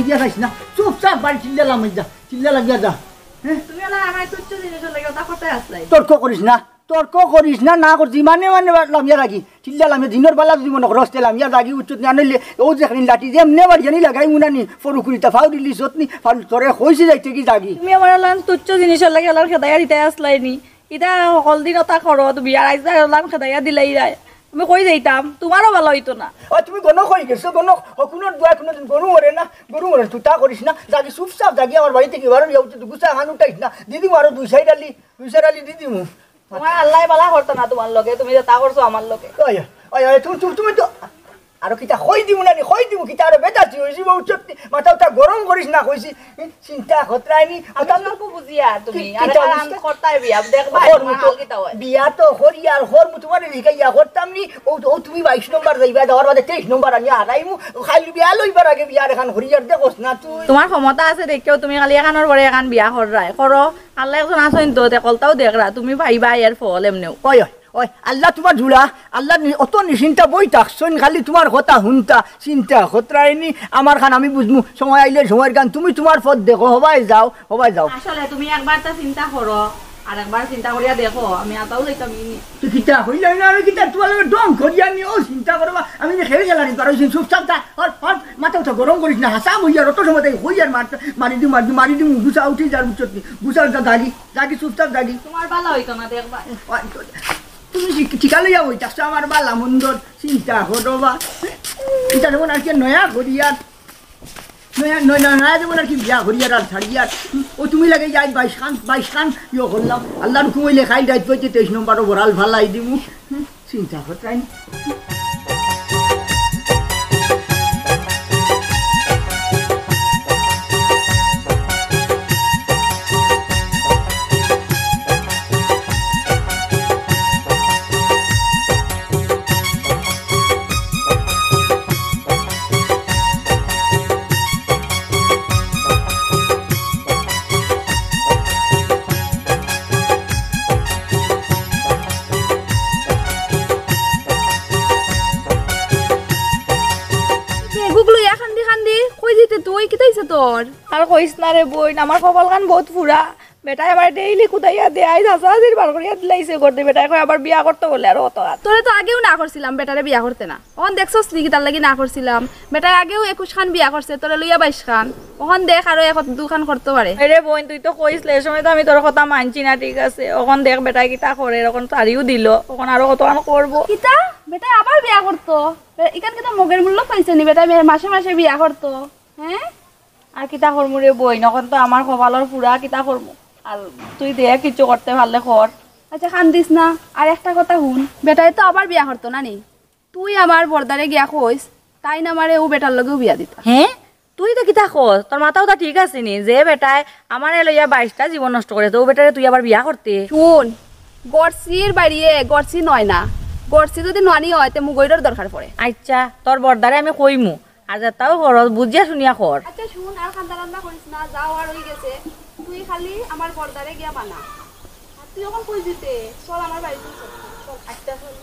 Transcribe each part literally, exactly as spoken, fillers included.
ইয়া যাইস না, চুপচাপ বাড়ি চিল্লা লামাই যা, চিল্লা লামিয়া যা। হ্যাঁ? তুমি অলা আমার তুচ্ছ জিনিসর লাগি অতা করতে আসলাই। তর্ক করিস না, তর্ক করিস না, না করছি, মানে, মানে, লামিয়া রাখি, চিল্লা লামিয়া, দিনর বেলা যদি মনে করস, তে লামিয়া যাগি, উচ্চত না নইলে, ও যেখানে লাঠি যে এমনে বাড়ি জানি লাগাই মুনানি, ফরু কুড়িটা ফাউ দিলি, সতনি, ফাউ তোরে কইছি যাইতে কি যাগি। তুমি আমার অলান তুচ্ছ জিনিসর লাগি অলার খেদাইয়া দিতে আসলাই নি। ইতা হকল দিন অতা করো তুমি, আর আইজ অলান খেদাইয়া দিলাই রায়। আমি কই যাইতাম, তোমারও ভালা অইতো না। ও, তুমি গণ কই গেছো, গণ, হকুনর দোয়া কোনোদিন গরু মরে না, গরু মরে, তুই তা করিস না, যাগি চুপচাপ, যাগি আমার বাড়ি থাকি বারো, ইয়া উঠে গুছা খান উঠাইস না, দিদি মারো দুই সাইড আলি, দুই সাইড আলি দিদি মু। তোমার আল্লায় ভালা করতো না তোমার লগে, তুমি যেতা করছো আমার লগে। ওই, ওই, ওই, তুমি, তুমি, তুমি তো আরো কিতা কই দিমু না নি, কই দিমু কিতা আরো বেটা তুই হইছি বউ চুপ, মাথা উঠা গরম করিস না কইছি। ই, চিন্তা খতরাইনি, আমি কথা না সব বুঝিয়ার তুমি, কি, আর কিতা আর বুঝতে? আন করতাই বিয়া, দেখবা ওর তোমার মতো হাল কিতা হয়। বিয়া তো করি আর ওর মতো তোমার লিখাইয়া করতাম নি, ও, ও তুমি বাইশ নম্বর যাইবা, যাওয়ার বাদে তেইশ নম্বর আমি হারাইমু, খালি বিয়া লইবার আগে বিয়ার এখান করি আর দেখোস না তুই। তোমার ক্ষমতা আছে দেখিও তুমি খালি এখানোর পরে এখান বিয়া কররায়, করো। আল্লাহ একজন আছইন তো, তে কলতাও দেখরা, তুমি পাইবা এর ফল এমনেও। ওই, ওই, ওই, আল্লাহ তোমার জুড়া, আল্লাহ নি-, অত নিশ্চিন্তা বই থাকছইন, খালি তোমার কথা হুনতা, চিন্তা খতরাইনি, আমার খান আমি বুঝমু, সময় আইলে সময়ের গান, তুমি তোমার পথ দেখো, হবাই যাও, হবাই যাও। আসলে তুমি একবার তা চিন্তা করো, আর একবার চিন্তা করিয়া দেখো, আমি আতাও যাইতাম নি। তুই কিতা কইলে না, আমি কিতা তোমার লগে ডং করি আমি, ও চিন্তা করবা, আমি যে খেয়ে গেলাম, কারণ চুপচাপ থাক, হর, হর, মাথা উঠা গরম করিস না, হাসা হইয়ার, অত সময় তাই হইয়ার মার, মারি দিমু, মারি দিমু, মারি দিমু, গুছা উঠি যার উচ্চত নি, গুছা উঠা দাগি। যাগি চুপচাপ যাগি। তোমার বালা হইতো না দেখবা। তুমি ঠিক-, ঠিকা লইয়া বই থাকছো আমার বালা মন্দর চিন্তা করো বা। এটা যেমন আর কি নয়া করিয়ার, নয়া, নয়া, নয়া, নয়া যেমন আর কি বিয়া করিয়ার আর ছাড়িয়ার। ও তুমি লাগে যাই বাইশ খান, বাইশ খান ইয়ে করলাম। আল্লাহর হুকুম হইলে খাই যাইতে হইতে তেইশ নম্বরও বড়াল ফালাই দিমু। চিন্তা করতেন। বেগুক লইয়া কান্দি কান্দি, কই দিতে তুই? কিতা অইছে তোর? আর কইস না রে বইন, আমার কপালখান বউত ফুরা। বেটায় আমারে ডেইলি কুদাইয়া দে, আইজ হাছা-হাছির বার করিয়া দিলাইছে ঘর দি। বেটায় কয় আবার বিয়া করতো বলে আর অত রাত। তোরে তো আগেও না করছিলাম বেটারে বিয়া করতে না। অখন দেখছস নি কিতার লাগি না করছিলাম? বেটায় আগেও একুশ খান বিয়া করছে, তোরে লইয়া বাইশ খান। অখন দেখ আরো এক দুখান করতো পারে। আরে বইন, তুই তো কইছলে, এ সময় তো আমি তোর কথা মানছি না, ঠিক আছে? অখন দেখ বেটায় কিতা করে, অখন ছাড়িও দিল, অখন আরো কতখান করবো। কিতা? বেটায় আবার বিয়া করতো? বে-, ইখান কিতা মগের মূল্য পাইছে নি? বেটায় মে-, মাসে মাসে বিয়া করতো, হ্যাঁ? আর কিতা করমু রে বইন, অখন তো আমার কপালর ফুরা, কিতা করমু? আর তুই দেখ কিচ্ছু করতে পারলে কর। আচ্ছা, কান্দিস না, আর একটা কথা হুন, বেটায় তো আবার বিয়া করতো না নি? তুই আমার বর্দারে গিয়া কইস, তাইন আমারে অউ বেটার লগেউ বিয়া দিতা। হ্যাঁ? তুই তো কিতা কস? তোর মাথাও তো ঠিক আছে নি? যে বেটায় আমারে লইয়া বাইশটা জীবন নষ্ট করে, তো অউ বেটারে তুই আবার বিয়া করতে? হুন, গড়ছির বাড়িয়ে গড়ছি নয় না, গড়ছি যদি নোয়ানি হয়, তে মুগইরর দরকার পড়ে। আচ্ছা, তোর বর্দারে আমি কইমু, আর যেতাও করস, বুঝিয়া শুনিয়া কর। আচ্ছা হুন, আর কান্দা-কান্দা করিস না, যাও আর অই গেছে। তুই খালি আমার বর্দারে গিয়া মানা। আর তুই অখন কই দিতে? চল আমার বাড়িত চল। চল, আচ্ছা, চল।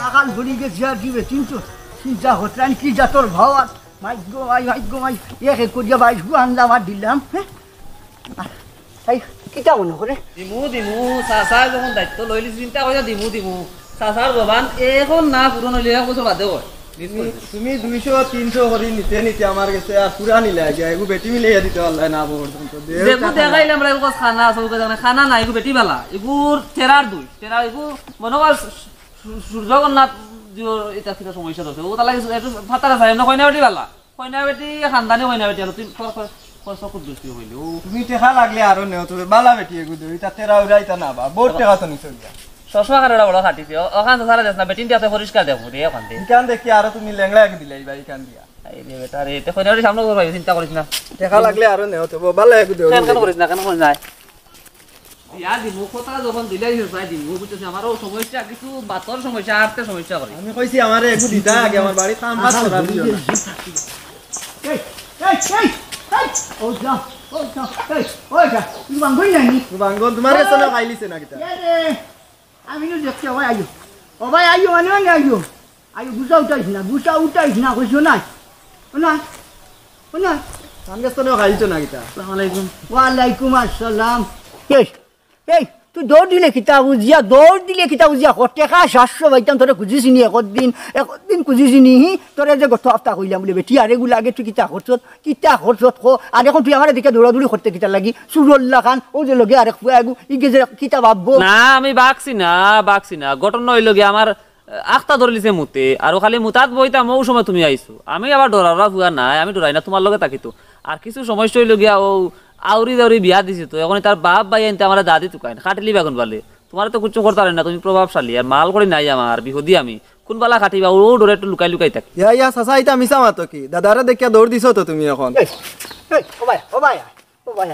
লাগাল ধরি গেছে আর দিবে, কিন্তু চিন্তা করতে কি জাতর ভাও আর। মাই গো মাই, মাই গো মাই, এক এক করিয়া বাইশ গো আনলাম আর দিলাম, হ্যাঁ? তাই কিতা মনে করে? দিমু, দিমু, চাচায় যখন দায়িত্ব লইলি, চিন্তা করিয়া দিমু, দিমু। চাচার জবান এখন না পূরণ হইলে এক বছর বাদে হয়। তুমি, তুমি দুইশো, তিনশো করি নিতে নিতে আমার গেছে আর পুরা নিলে আগে, এগু বেটি মিলাইয়া দিতে পারলাই না পর্যন্ত। দেও যেগু টাকা। দেখাইলাম রে, এগু খানা আছে, ওকে জানে, খানা নাই, এগু বেটি বালা, এগুর তেরার দুই, তেরা এগু মনে কর সু-, সু-, সূর্যকন্যা দিও, এটা কিতা সমস্যা ধরছে, ও তাহলে একটু ফাতারা চাই, না কইনা বেটি বালা। কইনা বেটি, খানদানি কইনা বেটি, আর তুই তোর কয়, কয় চকুর দৃষ্টি হইলে, ও। তুমি টেকা লাগলে আরো নেও, তবে বালা বেটি এগু দেও, ইতা তেরা উরা ইতা না বা, বহুত টেকা তো নিছো গিয়া। চশমা কারোরা বড় কাটিছে, ও, ওখান তো সারা দেশ না, বেটিন দিয়াতে পরিষ্কার দেখো রে, ওখান দিয়ে। ইখান দেখি আরো তুমি লেংড়া এগু দিলাই বা, ইখান দিয়া। এই রে বেটা রে, তে কইনা বেটি সামনে করবাই, চিন্তা করিস না। টেকা লাগলে আরো নেও, তবে বালা এগু দেও। কেন, কেন করিস না, কেন করিস না? বিয়া দিমু, কথা যখন দিলাই শেষ ভাই দিমু, বুঝতেছি, আমারও সমস্যা, কিছু বাতর সমস্যা, আর্থের সমস্যা করে। আমি কইছি, আমারে এগু দিতা আগে, আমার বাড়ির কাম কাজ করা দিও না। এই, এই, এই, ও যা, ও যা, এই, ও যা, তুমি বাঙ্গই নাই নি? বাঙ্গন তোমার কাছে না খাইলিছে না কিতা? এ রে, আমি নু দেখছি, ও ভাই আইও। ও ভাই আইও, মানে মানে আইও। আইও, গুছা উঠাইস না, গুছা উঠাইস না, কইছো না? ও না, ও না। আমি কাছে তো খাইছো না কিতা? আসসালামু আলাইকুম। ওয়ালাইকুম আসসালাম। এই, এই, তুই দৌড় দিলে কিতা বুঝিয়া, দৌড় দিলে কিতা বুঝিয়া, কর টেকা সাতশো পাইতাম, তোরে খুঁজিছি নি একদিন, একদিন খুঁজিছি নি, হি, তোরে যে গত হাপ্তা কইলাম বুলে, বেটি, আরে গুলা আগে তুই কিতা করছত, কিতা করছত, ক, আর এখন তুই আমারে দেখে দৌড়াদৌড়ি করতে কিতা লাগি, চুরল্লা খান, ও যে লগে আরেক ফুয়া এগু, ইগে যে কিতা ভাববো? না, আমি বাগছি না, বাগছি না। ঘটনা অইলো গিয়া আমার আখতা ধরিলিছে মুতে, আর খালি মুতাত বইতাম, ও সময় তুমি আইছো। আমি আবার ডরারা ফুয়া নাই, আমি ডরাই না, তোমার লগে থাকি তো। আর কিছু সমস্যা অইলো গিয়া, ও আউরি দাউরি বিয়া দিছে তো, এখন তার বাপ ভাইয়াইন্তে আমারে দাদি তুকাইন, খাটিলিবা কুন বালে। তোমারে তো কিচ্ছু করতাম পারি না, তুমি প্রভাবশালী, আর মাল করি নাই আমার, বিপদি আমি। কুন বালা খাটিবা, ও ডরে একটু লুকাই লুকাই থাকি। ইয়া, ইয়া, চাচা, ইতা মিছা মাতো কি? দাদারে দেখিয়া দৌড় দিছো তো তুমি এখন। এই, এই, ও ভাই, ও ভাই, ও ভাই,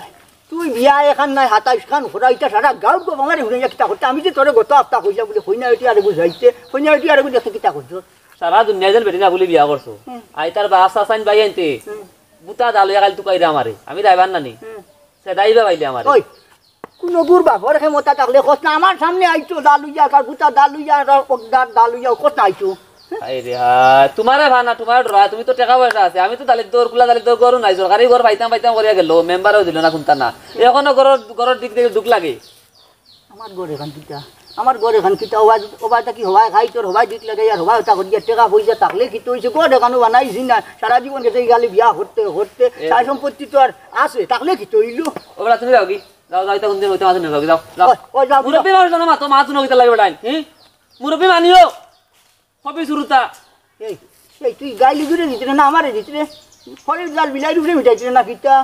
তুই বিয়া এখান নাই, হাতাইশ খান, ঘোরা ইটা সারা গাঁও গো বাঙালি ঘুরে কিতা করতে? আমি যে তোরে গত হাপ্তা কইলাম বুলে, কইনা বেটি আরে বুঝাইতে, কইনা বেটি আরে বুঝাইতে কিতা করছো? সারা দুনিয়া যেন বেটি না বলি বিয়া করছো। হুম। আই তার বাপ চাচাইন ভাইয়াইন্তে, হুম। বুতা দালুয়া খালি তুকাইরা আমারে। আমি দাইবার নানি। হুম। সে দাইবা পাইলে আমারে। ওই, কুনগুর বাপর ক্ষমতা থাকলে কস না, আমার সামনে আইছো দালুয়া, কার বুতা দালুয়া, আর অগদার দালুয়া, কস না আইছো। হায় রে হায়, তোমারে ভানা, তোমারে ডরা, তুমি তো টেকা পয়সা আছে, আমি তো দালিদ্দর, কুলা দালিদ্দর ঘরও নাই, সরকারি ঘর পাইতাম পাইতাম করিয়া গেল, মেম্বারও দিল না, কুনতা না। এখনো ঘরর, ঘরর দিক দেখি দুখ লাগে। আমার ঘর এখান কিতা, আমার ঘর এখান কিতা, ওবা, ওবা থাকি হবায় খাই তোর, হবায় দিক লাগে, আর হবায় ওটা করিয়া টেকা পয়সা থাকলে কিতা অইছে, ঘর এখানো বানাইছি না, সারা জীবন গেছে এই খালি বিয়া করতে করতে, এ- সারা সম্পত্তি তো আর আছে, থাকলে কিতা অইলো? ওবা তুমি যাও কি? যাও, যাও, ইতা কুনদিন অইতে মাঝে নিয়ে যাও কি? যাও, যাও। ওই, ওই, যাও, মুরব্বী মানুষ না, মা, তো মা, তুমি কিতা লাগবে টাইম, হুম? মুরব্বী মানিও। হবি শুরুতা। এই, এই, তুই গাইলি জুড়ে দিতে না, আমারে দিতে রে। ফরিদ লাল বিলাইর উপরে মিটাইতে না কিতা?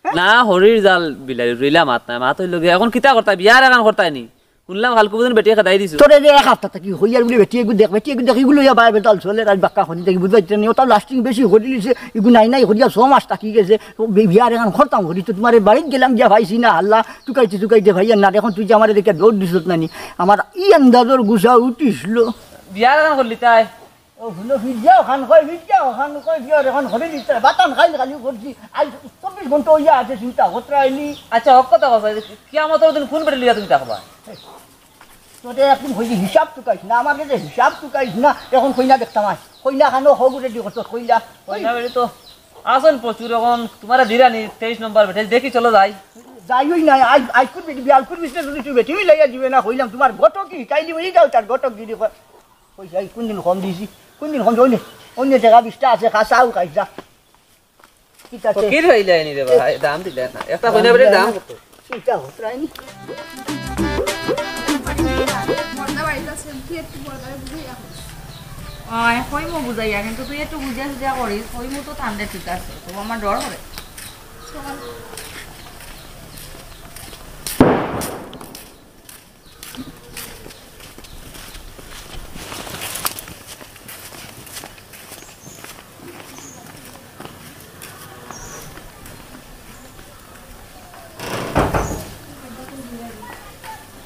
হ্যাঁ? না, হরির জাল বিলাইর উপরে ইলা মাত নাই, মাত অইলো গিয়া, এখন কিতা করতায়, বিয়ার এখান করতায় নি? হুনলাম কালকু বুঝুন বেটিয়ে খেদাই দিছো। তোরে যে এক হাপ্তা থাকি হইয়ার বুলে বেটিয়ে এগু দেখ, বেটিয়ে এগু দেখ, ইগুলো ইয়া বায় বেতাল চলে, রাত বাক্কা হনি থাকি বুঝবাইতে নি, ওটা লাস্টিং বেশি হরি লিছে, ইগু নাই নাই হরিয়া ছ মাস থাকি গেছে, ও বি-, বিয়ার এখান করতাম হরি, তো তোমার বাড়িত গেলাম গিয়া পাইছি না, আল্লাহ, তুকাইতে তুকাইতে ভাইয়ার না, এখন তুই যে আমারে দেখে দৌড় দিছত না নি, আমার ই আন্দাজর গুছা উঠিছিল। বিয়ার এখান করলি তাই? ও হুনো, ফিরজাও খান কই, ফিরজাও খান কই, বিয়ার এখান ঘরে দিতে, বাতান খাইল খালি করছি। আজ চব্বিশ ঘন্টা অইয়া আছে, চিন্তা করতে আইলি। আচ্ছা, হক কথা কথা, কিয়ামতর দিন কুন বেটি লইয়া তুমি থাকবা? তোরে একদিন কইছি হিসাব তুকাইস না, আমার গেছে হিসাব তুকাইস না, এখন কইনা দেখতাম আয়। কইনা খানো হগু রেডি করছস, কইনা। কইনা বেটি তো আছইন প্রচুর, এখন তোমারে দিরানি তেইশ নম্বর বেটি, দেখি চলো যাই। যাইওই না, আই, আইকুর বেটি, বিয়ালকুর বিছনা যদি তুই বেটি মিলাইয়া দিবে না, কইলাম তোমার ঘটক কি, তাই দিবে, এই যাও তার ঘটক গিরি কর। কই যাই, কোন দিন কম দিছি? কোন দিন কম দিছি? অন্য, অন্য জায়গা বিশটা আছে, খা, চাও খাই যা। ঠিক আছে। ফকির হইলে আইনি রে ভাই, দাম দিলে না। একটা কইনা বেটির দাম কত? চিন্তা করতে আইনি। বর্দা বাড়িতে আছেন, তুই একটু বর্দারে বুঝাই রাখো। আয়, কইমু বুঝাইয়া, কিন্তু তুই একটু বুঝিয়া সুঝিয়া করিস, কইমু তো ঠান্ডা ঠিক আছে, তবু আমার ডর করে।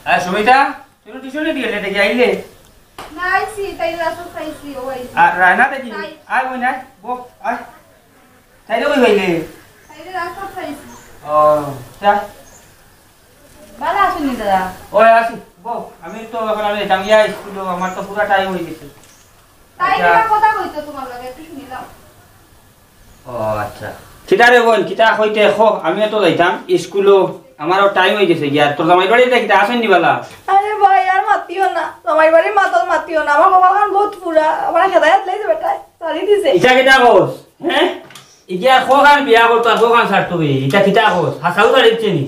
আরে সুমিতা, তুমি টিউশনে গেলে দেখি আইলে? না, আইছি, তাই রাসু খাইছি, ও আইছি। আর রায়না দেখি? নাই। আয় বই নাই, বো, আয়। তাইরে কই পাইলে? তাইরে রাস্তা পাইছি। ও, চা। ভালা আছইন নি দাদা? ওই আছি, বো। আমি তো এখন আমি যাইতাম গিয়া স্কুলো, আমার তো পুরা টাইম অই গেছে। তাই আচ্ছা। কিবা কথা কইতো তোমার লগে, একটু শুনিলাম। ও আচ্ছা। কিতা রে বোন, কিতা কইতে ক, আমিও তো যাইতাম স্কুলো, আমারও টাইম অই গেছে গিয়া। তোর জামাই বাড়িত কিতা আছইন নি ভালা? আরে ভাই, আর মাতিও না, জামাই বাড়ির মাত আর মাতিও না, আমার কপালখান বউত পুরা, আমার খেদাইয়া দিলাইছে বেটায়। ছাড়ি দিছে। ইটা কিতা কস? হ্যাঁ? ইগিয়া কখন বিয়া করতো আর কখন ছাড়তো বে? ইটা কিতা কস? হাছাউ ছাড়ি দিছে নি?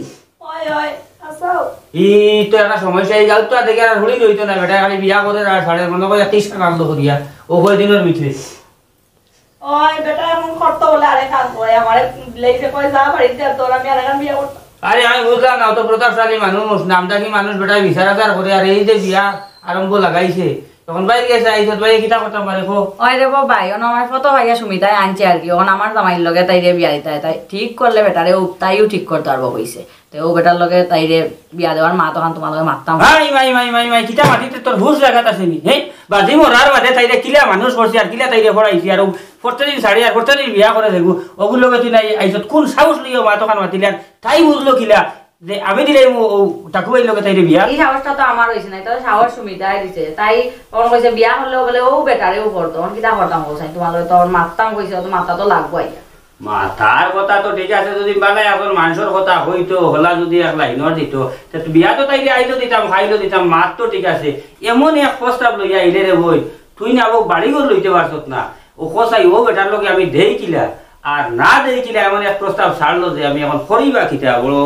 অয়, অয়, হাছাউ। ই তো একটা সমস্যা, ই গাঁও তো আর দেখি আর হুড়ি রইতো না, বেটা খালি বিয়া করে আর ছাড়ে, মনে করে একটা ইশারা আনলো করিয়া, ও কয়দিনর ভিতরে। অয়, বেটা এমন করতো বলে আরে কাজ করে, আমারে লেইছে কয়, "যা বাড়িতে, তোর আমি আর এখন বিয়া করতাম।" আরে আমি বুঝলাম না, ও তো প্রতাপশালী মানুষ, নামদাকি মানুষ, বেটায় বিচার আচার করে, আর এই যে বিয়া আরম্ভ লাগাইছে, তখন বাইরে গেছে, আইসত ভাই, কিতা করতাম পারে, কো? ওই রে বো ভাই, অন আমার ফটো ভাইয়া সুমিতায় আনছে আর কি, অখন আমার জামাইর লগে তাইরে বিয়া দিতায়, তাই ঠিক করলে বেটারে, ও তাইও ঠিক করতে পারবো কইছে। তে অউ বেটার লগে তাইরে বিয়া দেওয়ার মাত অখান তুমার লগে মাততাম। মাই, মাই, মাই, মাই, মাই, কিতা মাতিতে তোর হুশ জাগাত আছে নি? হে? বাজি মরার বাদে তাইরে কিলা মানুষ করছি আর কিলা তাইরে পড়াইছি আর অউ পরতেদিন ছাড়ি আর পরতেদিন বিয়া করে দেখু। অগুর লগে তুই নাই আইছত কোন সাহস লইয়া মাত অখান মাতিলে আর তাই বুঝলো কিলা যে আমি দিলাইমু অউ টাকু ভাইর লগে তাইরে বিয়া? ই সাহসটা তো আমার অইছে না, ইটা তো সাহস সুমিতায় দিছে। তাই অখন কইছে বিয়া করলেও বুলে অউ বেটারেউ করতো। অখন কিতা করতাম কও চাইন? তুমার লগে তো অখন মাততাম কইছে, অত মাতা তো লাগবো আইয়া। মাতার কথা তো ঠিক আছে, যদি বালা একজন মানষর কথা কইতো, হলা যদি এক লাইনর দিতো, তে বিয়া তো তাইরে আইলো দিতাম, খাইলো দিতাম, মাত তো ঠিক আছে। এমন এক প্রস্তাব লইয়া আইলে রে বইন, তুই না অউ বাড়ি ঘর লইতে পারছত না। অউ কও চাই, অউ বেটার লগে আমি দেই কিলা, আর না দেই কিলা, এমন এক প্রস্তাব ছাড়লো যে আমি অখন করি বা কিতা, বড়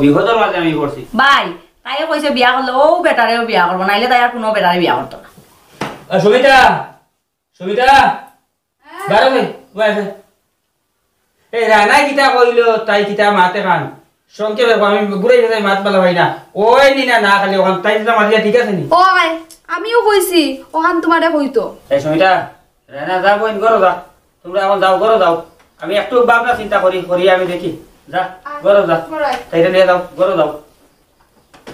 বিপদর মাঝে আমি পড়ছি। ভাই, তাইও কইছে বিয়া করলে অউ বেটারেউ বিয়া করবো, নাইলে তাই আর কুনু বেটারে বিয়া করতো না। আ, সবিতা, সবিতা, বারো ভাই, ওই আছে। এই রানা কিতা কইলো, তাই কিতা মাতে কান? সংক্ষেপে কও, আমি ঘুরাই ফিরাই মাত বালা পাই না। ওই নি না, না খালি অখান, তাই কিতা মাতিয়া ঠিক আছে নি? ও ভাই, আমিও কইছি, অখান তুমারে কইতো। এই সবিতা, রানা যা বইন, ঘরো যা। তুমরা অখন যাও, ঘরো যাও। আমি একটু ভাবনা চিন্তা করি, করি আমি দেখি। যা, আয়, ঘরো যা। ঘরো আয়। তাইরে নিয়া যাও, ঘরো যাও।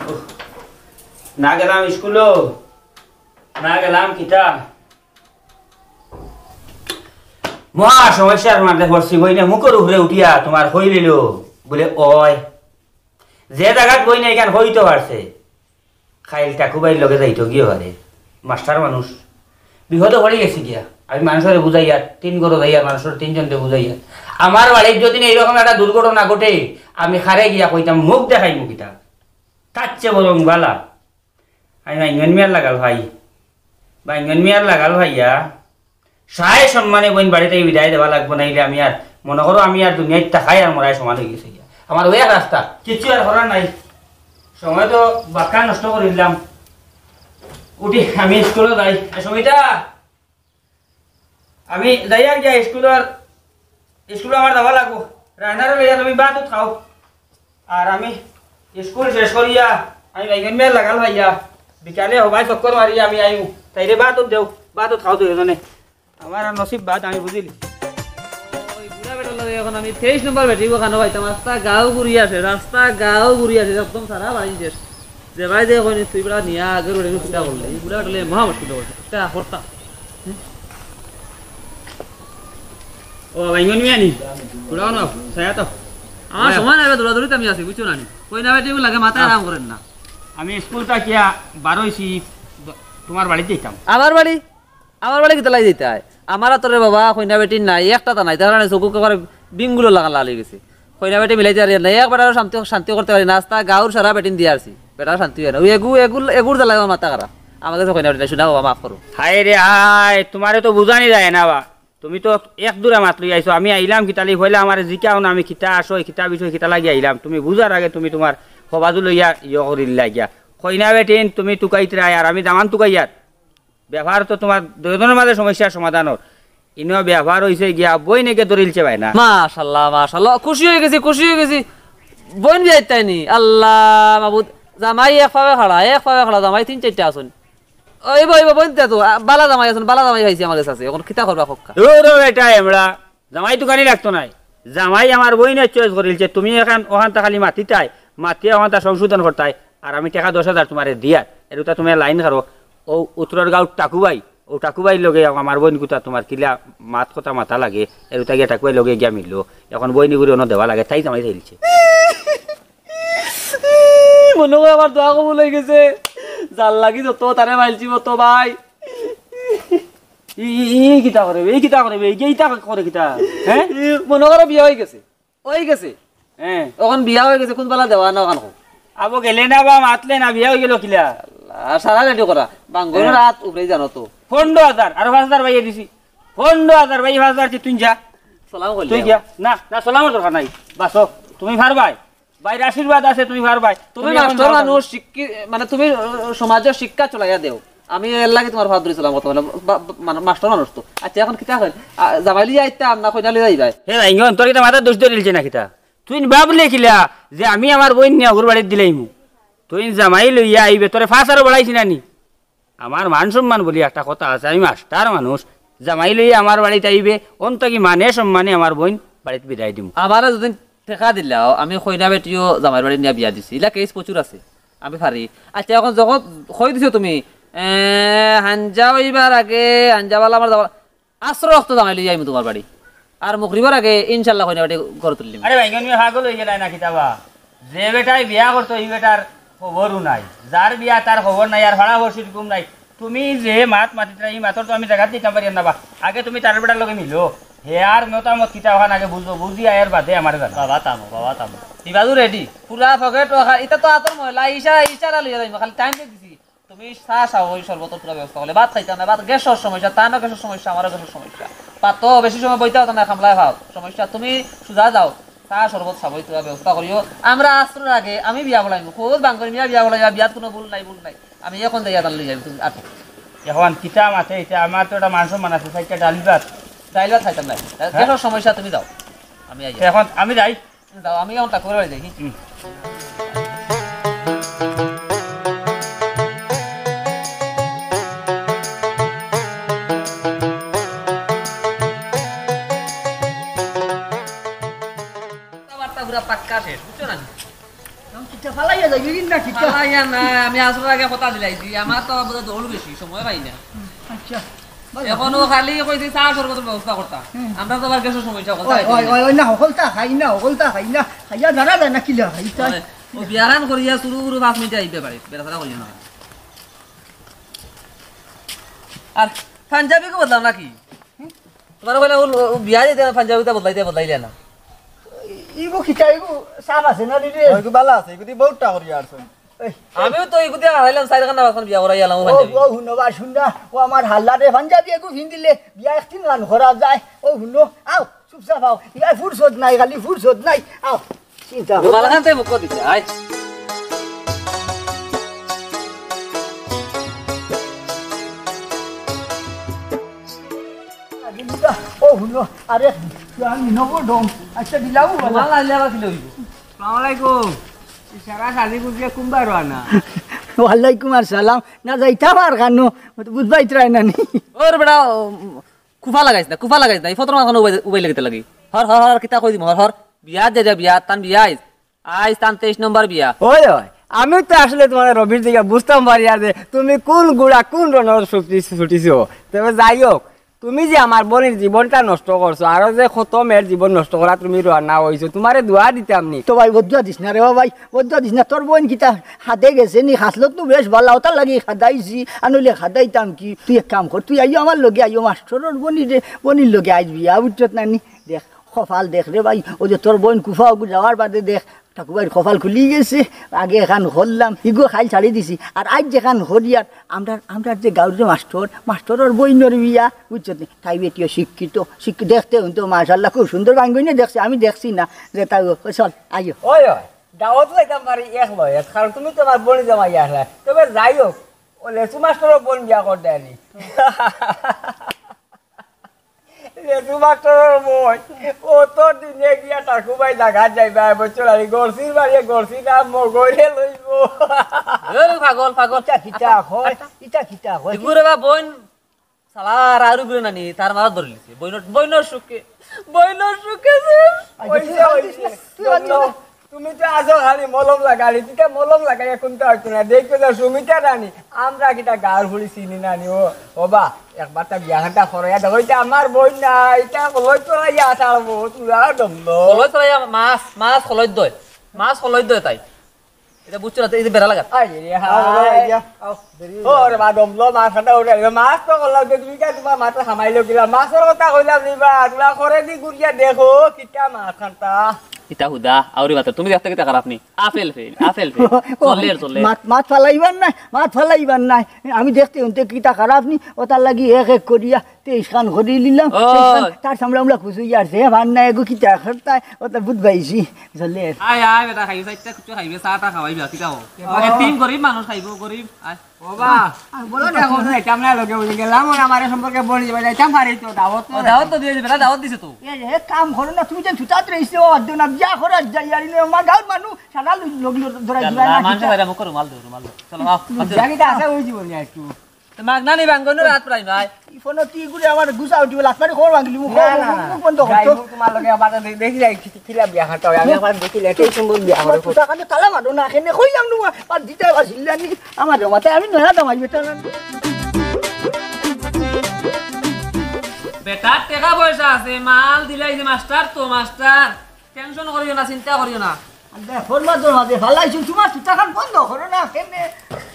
উফ, না গেলাম স্কুলো, না গেলাম কিতা। মহা সমস্যার মাঝে পড়ছি, বইনে মুখর উপরে উঠিয়া তুমার কইলিলো, বুলে, ওই, যে জাগাত বইনে ইখান কইতো পারছে, খাইল টাকু ভাইর লগে যাইতো গিয়া পারে, মাস্টার মানুষ, বিপদো পড়ি গেছি গিয়া। আমি মানষরে বুঝাইয়ার, তিন ঘরো যাইয়ার, মানষর তিনজনরে বুঝাইয়ার। আমার বাড়িত যদি এইরকম একটা দুর্ঘটনা ঘটে, আমি কারে গিয়া কইতাম, মুখ দেখাইমু কিতা? তার চেয়ে বরং বালা, আমি বাইঙ্গন মিয়ার লাগাল ভাই, বাইঙ্গন মিয়ার লাগাল ভাইয়া, সায় সম্মানে বইন বাড়ি থাকি বিদায় দেওয়া লাগবো, নাইলে আমি আর, মনো করো, আমি আর দুনিয়াত থাকাই আর মরাই সমান অই গেছে গিয়া। আমার অউ এক রাস্তা, কিচ্ছু আর করার নাই। সময় তো বাক্কা নষ্ট করিলাম। উঠি, আমি স্কুলো যাই। এ, সবিতা, আমি যাইয়ার গিয়া স্কুলর, স্কুলো আমার যাওয়া লাগবো। রায়নারে লইয়া তুমি ভাত উত খাও। আর আমি স্কুল শেষ করিয়া আমি বাইঙ্গন মিয়ার লাগাল পাইয়া বিকালে হবায় চক্কর মারি আমি আইমু। তাইরে ভাত উত দেও, ভাত উত খাও দুইজনে। আমার আর নসিব বাদ, আমি বুঝিলি। ওই বুড়া বেটার লগে অখন আমি তেইশ নম্বর বেটিগু খানো পাইতাম। রাস্তা গাউ ঘুরি আছে, রাস্তা গাউ ঘুরি আছে, একদম সারা বাড়ি শেষ। যে ভাই যে কইনি, তুই বেটা নিয়া আগের বেটিগু কিতা করলে? এই বুড়া বেটার লগে মহা মুশকিল অইছে। কিতা করতাম? ও, বাইঙ্গন মিয়া নি? বুড়া অনো, ছায়া তো। আমার সময় নাই, দৌড়াদৌড়িত আমি আছি, বুঝছো না নি? কইনা বেটিগু লাগে মাথায় আরাম করের না। আমি স্কুল থাকিয়া বারইছি, তুমার বাড়িত যাইতাম। আমার বাড়ি? আমার বাড়ি কিতা লাগি যাইতায়? আমার আতরে বাবা, কইনা বেটি নাই, একটা তা নাই, তার কারণে চউখ একেবারে বিঙ্গুলো লাগান লাল অই গেছে। কইনা বেটি মিলাইতে পারি না, এক বেটারও শান্তি, শান্তি করতে পারি না, আস্তা গাউর সারা বেটিন দিয়া আরছি, বেটার শান্তি অয় না। ওই এগু, এগু, এগুর জ্বালায় আমার মাথা খারাপ। আমার গেছে কইনা বেটি নাই, শুনা বাবা, মাফ করো। হায় রে হায়, তুমারে তো বুঝানি যায় না বা। তুমি তো এক দুরা মাত লইয়া আইছো, আমি আইলাম কিতা লাগি, কইলা আমারে জিকাও না, আমি কিতা আশয়, কিতা বিষয়, কিতা লাগি আইলাম। তুমি বুঝার আগে তুমি তুমার হবাজু লইয়া ইয়ে করিল লাগিয়া। কইনা বেটিন তুমি তুকাইতরায় আর আমি দামান তুকাইয়ার। ব্যাপার তো তুমার দুইজনর মাঝে সমস্যার সমাধান অর। ইনো ব্যাপার অইছে গিয়া বইনে গিয়া ধরিলছে বায়না। মাশাআল্লাহ, মাশাআল্লাহ, খুশি অই গেছি, খুশি অই গেছি। বইন বিয়াইত তাইনি? আল্লাহ মাবুদ, জামাই এক পাওয়ে খাড়া, এক পাওয়ে খাড়া, জামাই তিন চাইরটা আছইন। অইবো, অইবো, বইন তো, আ, বালা জামাই আছইন, বালা জামাই পাইছি আমার গেছে আছে। অখন কিতা করবা কউক্কা? দূর হ বেটা এমড়া। জামাই তুকানি লাগতো নায়। জামাই আমার বইনে choice করিলছে, তুমি অখান, অখানতা খালি মাতিতায়, মাতিয়া অখানতা সংশোধন করতায়, আর আমি টেকা দশ হাজার তুমারে দিয়ার, এরুতা তুমি লাইন করো, অউ উত্তরর গাউর টাকু ভাই, অউ টাকু ভাইর লগে আমার বইনগুতা তুমার কিলা মাত কথা মাতা লাগে, এরুতা গিয়া টাকু ভাইর লগে গিয়া মিললো, অখন বইন ইগুরে অনো দেওয়া লাগে, তাই জামাই চাইলছে। মনো কয় আমার দোয়া কবুল অই গেছে, যার লাগি যত তারে মাইলছি মতো ভাই। ই, ই, ই কিতা করে বে? ই কিতা করে বে? ই কিতা করে কিতা? হ্যাঁ? ই মনো করো বিয়া অই গেছে। অই গেছে। হ্যাঁ। অখন বিয়া অই গেছে, কুন বালা দেওয়া না অখান কও। আবো গেলে না বা মাতলে না, বিয়া অই গেল কিলা? আল্লাহ, সারা রেডি করা। বাঙ্গর হ্যাঁ। রাত উপরেই জানো তো। পনেরো হাজার, আরো পাঁচ হাজার বাইয়ে দিছি। পনেরো হাজার বাইয়ে পাঁচ হাজার কি তুই যা। সালাম করলে। তুই গিয়া। না, না, সালামর দরকার নাই। বাসো, তুমি পারবায়। ভাইর আশীর্বাদ আছে, তুমি পারবায়। তুমি তুমি এখন মাস্টার যাও। মানুষ, শিক্ষি-, মানে, তুমি, আহ, সমাজর শিক্ষা চলাইয়া দেও। আমি এর লাগি তুমার পাও ধরিছিলাম বর্তমানে, বা-, বা-, মানে, মাস্টার মানুষ তো। আচ্ছা, অখন কিতা কইন? আ, জামাই লইয়া আইতাম না কইনা লইয়া আইবায়? হে ভাই, ইঙ্গন, তোর কিতা মাথাত দোষ ধরিলছে না কিতা? তুই ভাবলে কিলা যে আমি আমার বইন নিয়া অগুর বাড়িত দিলাইমু? তুই জামাই লইয়া আইবে, তোরে পাঁচ আরো বাড়াইছি না নি? আমার মান সম্মান বলি একটা কথা আছে, আমি মাস্টার মানুষ, জামাই লইয়া আমার বাড়িত আইবে, অন থাকি মানে সম্মানে আমার বইন বাড়িত বিদায় দিমু। আমারে যদি টেকা দিলাও, আমি কইনা বেটিও জামাইর বাড়ি নিয়া বিয়া দিছি, ইলা কেস প্রচুর আছে, আমি পারি। আচ্ছা, এখন যখন কই দিছো তুমি, এ, হাঞ্জা অইবার আগে, হাঞ্জা বালা আমার যাওয়া, আছরর অক্ত জামাই লইয়া আইমু তুমার বাড়ি। আর মগরিবর আগে ইনশাল্লাহ কইনা বেটি ঘরো তুলিলিমু। আরে ভাই, তুমি পাগল অইগেলায় না কিতা বা? যে বেটায় বিয়া করতো, ই বেটার খবরও নাই। যার বিয়া, তার খবর নাই, আর ফাড়া-পড়শির ঘুম নাই। তুমি যে মাত মাতিতরায়, ই মাতর তো আমি জাগাত দিতাম পারিয়ার না বা। আগে তুমি তার বেটার লগে মিলো, হে আর মতামত কিতা অখান আগে বুঝো, বুঝিয়া এর বাদে আমারে জানাও। বাবা থামো, বাবা থামো। ই বাজু রেডি, পুরা পকেট অখা-, ইতা তো আতর ময়লা, ইশারা, ইশারা লইয়া যাইমু, খালি টাইম দিছি। তুমি চা চাও, ওই শরবতর পুরা ব্যবস্থা করলে, ভাত খাইতাম না, ভাত, গ্যাসর সমস্যা, তানও গ্যাসর সমস্যা, আমারও গ্যাসর সমস্যা। ভাত তো বেশি সময় বইতে হতো না, খামলায় খাও, সমস্যা। তুমি সুজা যাও, চা শরবত খাবো, পুরা ব্যবস্থা করিও। আমরা আছরর আগে আমি বিয়া বলাইমু, খুব বাঙ্গর মিয়া বিয়া বলাইবা, বিয়াত কোনো ভুল নাই, ভুল নাই। আমি এখন যাইয়া তার লই যাইমু, তুমি আর এখন কিতা মাতে ইতা, আমার তো একটা মান সম্মান আছে, চাইরটা ডাইল ভাত। ডাইল ভাত খাইতাম না, গ্যাসর সমস্যা, তুমি যাও, আমি আইয়া। এখন আমি যাই। যাও, আমি এখন ঠাকুর বাড়ি যাই। হুম। কথাবার্তা পুরা পাক্কা শেষ, বুঝছো না? এখন কিতা ফালাইয়া যাইবি না কিতা? ফালাইয়া না, আমি আছরর আগে কথা দিলাইছি, আমার তো আবার দৌড় বেশি, সময় পাই না। আচ্ছা। এখনো খালি কইছি চা শরবতর ব্যবস্থা করতা। হুম। আমরা তো আবার গ্যাসর সমস্যা, হকলতা ওই, খাইতাম ওই, না। ওই, ওই, না, হকলতা খাই না, হকলতা খাই না। খাইয়া জানা যায় না কিলা খাই তাই। ওই, ও বিয়াখান করিয়া শুরু শুরু পাঁচ মিনিটে আইবে বাড়ি, বেড়াছাড়া করিও না। আর পাঞ্জাবিগু বদলাও নাকি? হুম? তুমার কইলে ও, ও বিয়া দিতে পাঞ্জাবিটা বদলাইতে বদলাইলে না। ইগু কিতা, ইগু সাফ আছে না দিদি? ওইগু বালা আছে, ইগু দি বউতটা করিয়া আরছো। এই, আমিও তো ইগুতে হারাইলাম, চাইরখান না পাঁচখান বিয়া করাই আলাম, ও, ওখান থেকে। ও হুনো বা শুন না, ও আমার হাল্লা রে, পাঞ্জাবি এগু ফিন্দিলে বিয়া একদিন গান করা যায়। ও হুনো, আও, চুপচাপ আও। ইয়া ফুরসত নাই, খালি ফুরসত নাই। আও, চিন্তা করো। রুমাল খান তে মুখ দিছে, আয়। ও হুনো, আরে, আমি নব ডম। আচ্ছা, দিলাও বালা। রুমাল আনলে আবার কি লইব? আসসালামু আলাইকুম। ইশারা শালি বুঝিয়া কুম্বা রওয়ানা। ওয়ালাইকুম আসসালাম। না যাইতাম আর কানো, বুঝবাই ত্রাই না নি। ওর বেটা, উম, কুফা লাগাইছ না, কুফা লাগাইছ না। এই ফতর মাঝখানো উবাই, উবাই লাগিতে লাগি। হর, হর, হর, কিতা কই দিমু, হর, হর। বিয়া দে দে, বিয়া, তান বিয়া আইজ। আইজ তান তেইশ নম্বর বিয়া। ওই, ওই, আমি তো আসলে তুমার রবির দিকে বুঝতাম পারি আর যে তুমি কোন গুড়া, কোন রনর ছুটি-, ছুটিছো। তবে যাই হোক, তুমি যে আমার বইনর জীবনটা নষ্ট করছো, আরো যে কত মেয়ের জীবন নষ্ট করা তুমি রওয়ানা অইছো, তুমারে দোয়া দিতাম নি। তো ভাই, বদদোয়া দিস না রে, ও ভাই, বদদোয়া দিস না। তোর বইন কিতা হাদে গেছে নি? হাসলত তো বেশ ভালা, ওটার লাগি হাদাইছি, আর নইলে হাদাইতাম কি? তুই এক কাম কর, তুই আইও আমার লগে, আইও মাস্টরর বইনর রে, বইনর লগে আইজ বিয়া, বুঝছত না নি? দেখ, কপাল দেখ রে ভাই, ওই যে তোর বইন কুফা ওগু যাওয়ার বাদে দেখ, ঠাকুরবাড়ির কপাল খুলি গেছে, আগে এখান করলাম, ইগু খাইল ছাড়ি দিছি। আর আইজ যেখান করিয়ার, আমরার, আমরার যে গাঁওর যে মাস্টর, মাস্টরর বইনর বিয়া, বুঝছত নি? তাই বেটিও শিক্ষিত, শিক্ষিত, দেখতে হুনতে মাশাআল্লাহ খুব সুন্দর। বাঙ্গইনে দেখছে, আমি দেখছি না, যে তাই ও, চল, আইও। ওই, ওই, দাওয়াত লইতাম পারি এক লয়, কারণ তুমি তো আমার বইনর জামাই আসলে। তবে যাই হোক, ও লেচু মাস্টরর বইন বিয়া কর দেয়নি। লেচু মাস্টরর বইন, অত দিনে গিয়া ঠাকুরবাই জাগাত যাইবা, বুঝছো না? গরসির বাড়িয়ে গরসি না, মগরে লইব। এরে পাগল, পাগল। ইটা কিতা কয়? ইটা কিতা কয়? ইগুরে বা বইন, সালা আর আরু ঘুরে নানি, তার মারা ধরে লিছে। বইনর, বইনর সুখে, বইনর সুখে যে। আচ্ছা, তুই অইছে, বাদ দিস না, অইছে। তুই বাদ দিস না। তুমি তো আছো খালি মলম লাগালি, তুই তো মলম লাগাই এখন তো হইতো না। দেখো না, সুমিতা রানী, আমরা কিতা গাঁওর ফুড়ি চিনি না নি? ও, ও বা, একবার তা বিয়া খানটা করাইয়া দেখো, ইটা আমার বইন না, ইটা কলই চড়াইয়া আসার বউ, তুরা দমলো। কলই চড়াইয়া মাছ, মাছ কলই দয়, মাছ কলই দয় তাই। ইটা বুঝছো না, এই যে বেড়া লাগা। আই রে, আও, আও, হায়। আও, আও, দেরি হয়ে ও যাবে। রে বা, দমলো, মাছ খানটা উঠে আইলো। মাছ তো করলাম যে, তুমি কে তোমার মাথা হামাইলো কিলা? মাছর কথা কইলাম নি বা, তুরা করে দি ঘুরিয়া দেখো, কিতা মাছ খানটা। ইটা হুদা, আউরি মাত্র, তুমি দেখতে কিতা খারাপ নি? Apple fail, apple fail. চলের, চলের। মাত, মাত ফালাইবার নাই, মাত ফালাইবার নাই। আমি দেখতে হুনতে কিতা খারাপ নি, ওটার লাগি এক এক করিয়া তেইশ খান করি নিলাম। ও। তেইশ খান, তার সামনে আমরা খুশি আর সে ভার নাই, এগু কিতা করতায়, ওটা বুঝ পাইছি। চলের। আয়, আয়, বেটা, খাইবে, চাইরটা কিছু খাইবে, চা টা খাওয়াইবে, কিতা হো? ও। এতিম গরিব মানুষ খাইবো, গরিব, আয়। ও বা, আর বলো না, এখন যাইতাম না লগে বুঝে গেলাম, ওরা আমার সম্পর্কে বলি যাবে, যাইতাম পারি তো, দাওয়াত তো ও, দাওয়াত তো দিয়ে দিবে, দাওয়াত দিছে তো। এ, এ, কাম করো না, তুমি যে ছুটাত রইছো, অদ্য না বিয়া করার যাই, আর ইনো আমার গাঁওর মানুষ, সারা লোক, লোক, লোক ধরাই দিবে আল্লাহ, না, মানুষের কিতা? বাইরে মুখ করো, মাল দেও, মাল দেও। চলো, আও, আও, চলো। জাগিটা আছে ওই জীবনে একটু। মাগনা নি ভাঙ্গনো রাত প্রায় ভাই। ই ফোন তুই ঘুরে আমার গুছা উঠিব, লাত মারি খবর ভাঙলি, মুখ, না, না, না, মুখ বন্ধ কর যাই, তো। মুখ তোমার লগে আবার দে-, দেখি যাই, কি-, কিলা বিয়া খাটা হয়, আমি আবার দেখি লে, কি সুন্দর বিয়া করে। তুই কানে তালা মারো না, কেনে কইলাম নু, আর দিতে আবার ঝিল্লানি, আমার জমাতে আমি নয়া দামাই বেটা। বেটার টেকা পয়সা আছে, মাল দিলাই যে মাস্টার তো মাস্টার, টেনশন করিও না, চিন্তা করিও না। আরে ফরমা তো মাঝে ফালাইছো, তোমার তুতাখান বন্ধ করো না, কেনে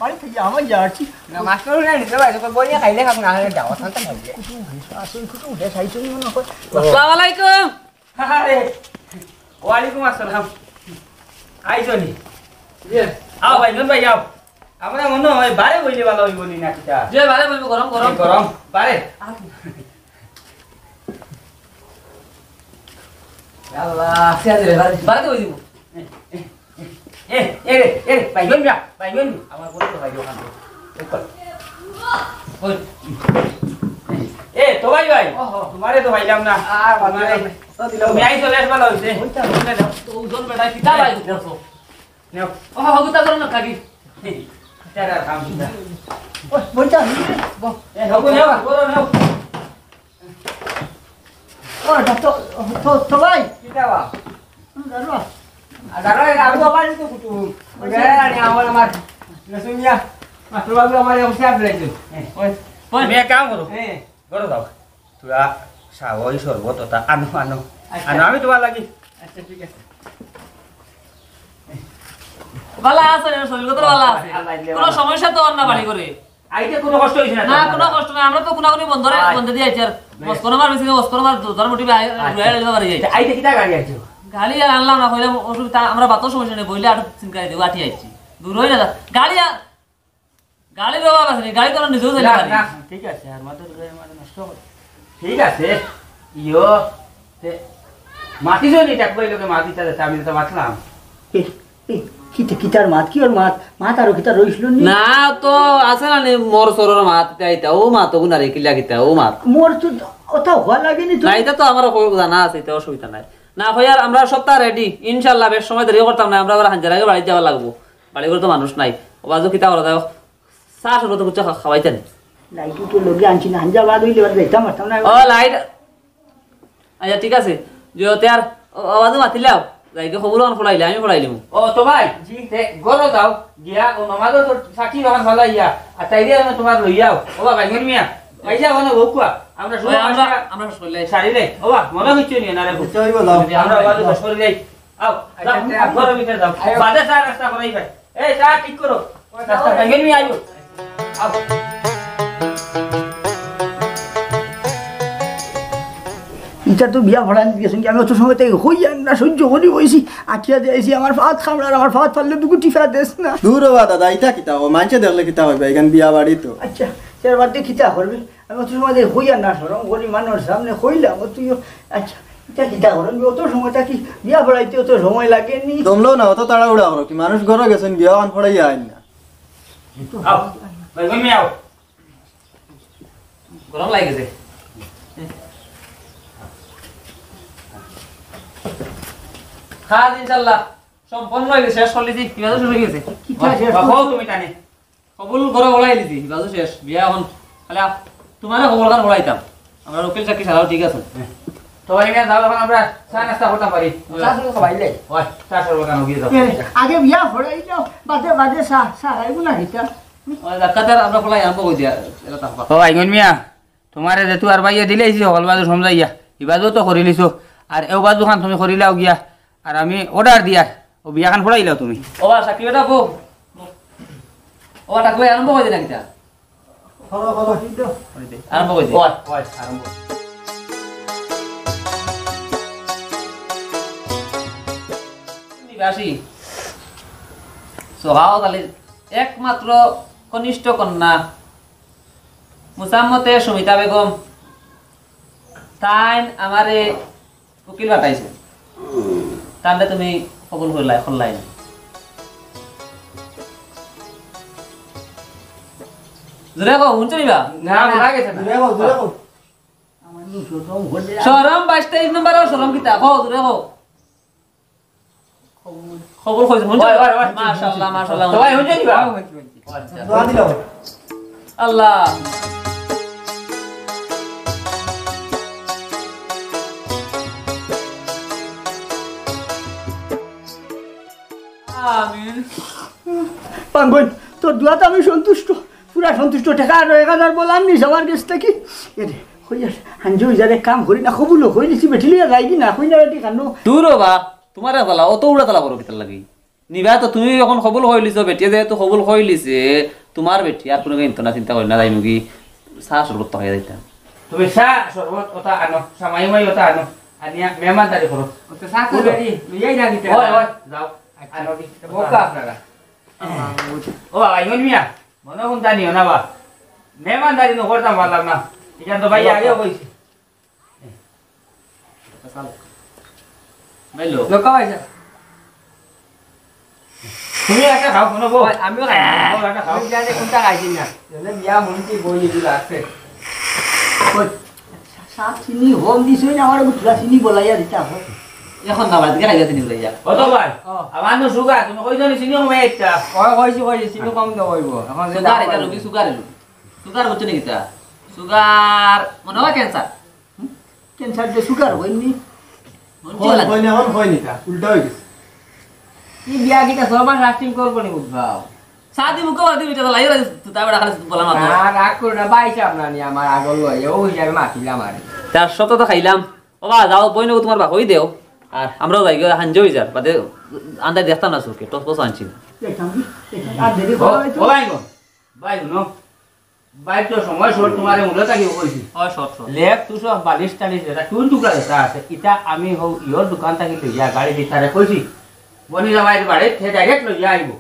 বাড়ি থেকে আমার যাচ্ছি। না, মাস্টার উঠে নিতে পারে, তো বইয়া খাইলে খাক না, হলে যাও, শান্ত খাইলে। কুটুম উঠে, আসুন, কুটুম উঠে, খাইছো নি মনে হয়? আসসালামু আলাইকুম। আরে, ওয়ালাইকুম আসসালাম। আইছো নি? জি। আও ভাই, নুন ভাই, আও। আমরা মনে হয় বারে বইলে ভালো হইব নি না কিতা? জি, বারে বইব, গরম, গরম। গরম, বারে। আল্লাহ, আছে, আছে রে, বারে, বারে তো বই দিব। এ, এ, এ, এ, এ, ভাই, নুন ভাই, ভাই, নুন। আমার বন্ধু ভাই, ওখান থেকে। এই কর। ওই। এ, তো ভাই, ভাই, ওহো। তোমারে তো পাইলাম না। আর তোমারে পাইলাম না। তো দিলাম। তুমি আইছো, বেশ ভালো হইছে। ওইটা, ওইটা দাও। তো ওজন বেটা, কিতা ভাই, দেখো। নেও। ও, হগুতা করো না, কাকি। তারা কাম দিতা। ও, বইটা, বো। এ, হগু নেও, করো, নেও। ও, তো, তো, তো, তো ভাই। কিতা বা? হুম, দাঁড়াও। আর দাঁড়াও, এ, আবু আবার তো কুটু। ওই যে, আরে, আমার, আমার, রসুন মিয়া, মাস্টার বাবু আমার এই অফিসে আসলে একজন। হ্যাঁ। ওই, ওই। তুমি এক কাম করো। হ্যাঁ। ঘরে যাও। তোরা চা, ওই শরবত, ওটা আনো, আনো। আচ্ছা। আনো, আমি তোমার লাগি। আচ্ছা, ঠিক আছে। ভালা আছে রে, শরীর কত ভালা আছে। আল্লাহ দিলে কোনো ভালা। সমস্যা তো আর না বাড়ি করে? আইতে কোনো কষ্ট হইছে না তো না, আপনার? কোনো কষ্ট নাই। আমরা তো কোনাকুনি বন্ধরে, আচ্ছা। বন্ধে দিয়ে আইছি আর। বেশ। মস্কর মার বেশি, মস্কর মার দরজার মুঠি ভাই, আচ্ছা। ঘুরে এলে বাড়ি যাই। আইতে কিতা গাড়ি আইছো? গাড়ি আর আনলাম না, কইলাম অসুবিধা, আমরা বাতর সমস্যা নেই, বইলে আরো চিন করে দেবো, আটি আইছি। দূর হই না, গাড়ি আর গাড়ির অভাব আছে নি? গাড়ি তো আমরা নিজেও চালাই না, পারি। না, ঠিক আছে, আর মাত্র দুই মাত্র নষ্ট করে। ঠিক আছে, ইয়ো, তে, মাতি যদি দেখবো এই লোকে মাতি চালে, আমি তো বাঁচলাম। এ, এ, কিতা, কিতার মাত, কি ওর মাত? মাত আরো কিতা রইছিল নি? না, তো আছে না নি, মোর সরর মাত, ইতা, ইতা, ও মাত, ওগু না রে, কিলা কিতা, ও মাত। মোর তো অত হওয়া লাগেনি তো। না, ইতা তো আমার জানা আছে, ইতা অসুবিধা নাই। না, কই আর আমরা সপ্তাহ রেডি, ইনশাল্লাহ, বেশ সময় দেরি করতাম না, আমরা আবার হাঞ্জার আগে বাড়ি যাওয়া লাগবো। বাড়ি ঘর তো মানুষ নাই। ও বাজু কিতা করা যায়? চা শরবত কিছু খা-, খাওয়াইতে নি? লাইট তো লগে আনছি না, হাঞ্জা বাদ হইলে আর যাইতাম পারতাম না। ও, লাইট। আচ্ছা, ঠিক আছে। যে ওতে আর ও, ও বাজু মাতিলাও। যাইকে খবর অন ফড়াইলে, আমি ফড়াইলিমু। ও, তো ভাই, জি। তে ঘরো যাও, গিয়া ও নমাজও তো সাক্ষী বাগান ফালাইয়া, আর তাইরে আমি তোমার লইয়াও। ও বাবা, ইমন মিয়া, ভাই যাও না, বউকুয়া। আমরা ওই, শুভ আমরা, আমরা শেষ করলে। সারিলে। ও বা, মনে হচ্ছে নিয়ে না রে। আচ্ছা, ওই বলো। আমরা ওয়াজে বস করি যাই। আও, আচ্ছা, যাও, আচ্ছা, ঘরো ভিতরে যাও। আচ্ছা। বাদে চা নাস্তা করাই ভাই। এই, চা ঠিক করো। নাস্তা খাইবেন নি, আইও। আও। ইটা তো বিয়া ভরা নিতে গেছেন কি? আমি অত সময় থেকে হই আর না সহ্য করি বইছি। আটিয়া যাইছি, আমার ফাত খামড়ার, আমার ফাত ফাললে দুগু টিফা দেস না। দূর হবা দাদা, ইটা কিতা? ও মানষে দেখলে কিতা হইবে? এখান বিয়া বাড়ি তো। আচ্ছা, সে বাদ দিয়ে কিতা করবে? আমি অত সময় দেখি কইয়া না শরম করি, মানুষ সামনে কইলাম, ও তুইও, আচ্ছা, ইটা কিতা করো? আমি অত সময় থাকি, বিয়া পড়াইতে অত সময় লাগে নি। দমলো না, অত তাড়াহুড়া করো কি? মানুষ ঘরে গেছেন, বিয়া অন পড়াইয়া আইন না। আও, ভাই, ঘুমিয়ে আও। গরম লাগে যে। কাজ ইনশাল্লাহ সম্পন্ন হয়ে গেছে, শেষ করে দিছি, কিভাবে শুরু হয়ে গেছে? কিতা শেষ বাহ, করছো? তুমি টানে। কবুল করে বলাই দিছি, বাজু শেষ, বিয়া এখন। খালি আপ-, তোমারে কবুল করে বলাইতাম। আমরা উকিল সাক্ষী ছাড়াও ঠিক আছে। তো ভাই, মিয়া, যাও, এখন আমরা চা নাস্তা করতাম পারি। চা শুরু খাবাই যাই। ওই, চা সর্বকান গিয়ে যাও। এ, আগে বিয়া হরাই যাও, বাদে, বাদে চা, চা খাইবো না কিতা? ওই, ডাক্তার, আমরা খোলাই আরম্ভ করে দিয়া, এটা তাহবা। ও, আইগন মিয়া, তোমারে যে তুই আর বাইয়ে দিলে, এই যে হল বাজু সমঝাইয়া, ই বাজু তো করিলিছো, আর এও বাজু খান তুমি করিলাও গিয়া, আর আমি অর্ডার দিয়ার, ও বিয়াখান পড়াইলাও তুমি। ও বা, সাক্ষী বেটা, বউ। ও বা, ডাকলে আরম্ভ করে দে না কিতা? করো, করো, কিন্তু আরম্ভ করে দে। ওই, ওই, আরম্ভ। নিবাসী, সোহাগ আলীর একমাত্র কনিষ্ঠ কন্যা, মুসাম্মতে সুমিতা বেগম, তাইন আমারে উকিল পাঠাইছে। তানরে তুমি কবুল করলাই, করলাই না। জোরে কও, হুনছো নি বা? না, ভুলা গেছে না। জোরে কও, জোরে কও। শরম বাইশ তেইশ নম্বর, শরম কিতা? কও, জোরে কও। কবুল কইছে, হুনছো? ওই, ওই, ওই। মাশাআল্লাহ, মাশাআল্লাহ। সবাই হুনছো নি বা? দোয়া দিলাও। আল্লাহ। আমিন। পাঙ্গন, তোর দোয়াত আমি সন্তুষ্ট, পুরা সন্তুষ্ট। টেকা আরো এক হাজার বলার নিস আমার গেছ থাকি। এরে, কইয়ার, হাঞ্জু ইজারে কাম করি না, কবুল কই দিছি, বেটি লইয়া যাইগি না, কই না বেটি কানো। দূর ও বা, তুমার এক তালা, অত উড়া তালা করো কিতার লাগি? নিবা তো তুমি অখন কবুল কইলিছো, বেটিয়ে যেহেতু কবুল কইলিছে, তুমার বেটি আর কুনু কিনতো না, চিন্তা করি না, যাইমুগি চা শরবত তো খাইয়া যাইতাম। তুমি চা শরবত ওটা আনো, সামাই মাই ওটা আনো, আনিয়া মেহমানদারি করো। ওটা চা তো তুমি রেডি, লইয়াই না দিতে। ওই, ওই, যাও, আচ্ছা। আনো কি? ও কা আপনারা? ও বাবা, ইমন মিয়া, মনে কোনটা নিও না বা। মেহমানদারি নু করতাম পারলাম না। এখান তো ভাই আগেও কইছি। ভাই লো। লোক খাওয়াইছে। তুমি একটা খাও, কোনো বউ। ওই, আমিও খাই। বউ একটা খাও। আমি জানি কোনটা খাইছি না। এনে বিয়া মন্ত্রী বই এগুলো আছে। ওই, চা চিনি কম দিছই না, আমার বুঝলা চিনি বলাইয়া দিতে হবে। এখন না, বাড়িতে খাইয়া দিন বলাইয়া। কত ভাই? ও। আমার তো সুগার, তুমি কই জানি চিনি কমে একটা। ওই, কইছি, কইছি, চিনি কম দেওয়া হইব। এখন সুগার, এটা রুগী সুগার এলো। সুগার বুঝছো নাকি তা? সুগার, মনে হয় ক্যান্সার। ক্যান্সার যে সুগার হয়নি। মন কি কই, লাগে? কই না, এখন হয়নি তা, উল্টা হয়ে গেছে। কি বিয়া কিতা সবার লাস্টিং কল করে উঠবাও? সাদি মুখে বাদি বিটা লাই রে, তুই তাই রাখালে তুই বলা মাত্র। না, রাগ করো না, ভাই সাহেব না নি আমার আগল লয়, ও হিসাবে মাতিলাম আর। চার সপ্তাহ তো খাইলাম। ও বা, যাও, বই নেবো তোমার বাপ, ওই দেও। আর আমরাও যাই গো, হাঞ্জা হয়ে যার, বাদে আন্দাজ দেখতাম না চোখে, টস পস আনছি না। দেখতাম কি? দেখতাম। আর দেরি ও, করা হয়তো। ও ভাই গো, ভাই গো, নো। বাইর তো সময় শর্ট, তোমারে মূলে থাকি কইছি। হয় শর্ট, শর্ট। লেপ, তুষক, বালিশ টালিশ, যেটা টুন টুকরা যেটা আছে, এটা আমি হউ ইয়র দোকান থাকি লইয়া গাড়ি ভিতরে কইছি। বনি জামাইর বাড়ি, সে ডাইরেক্ট লইয়া আইব।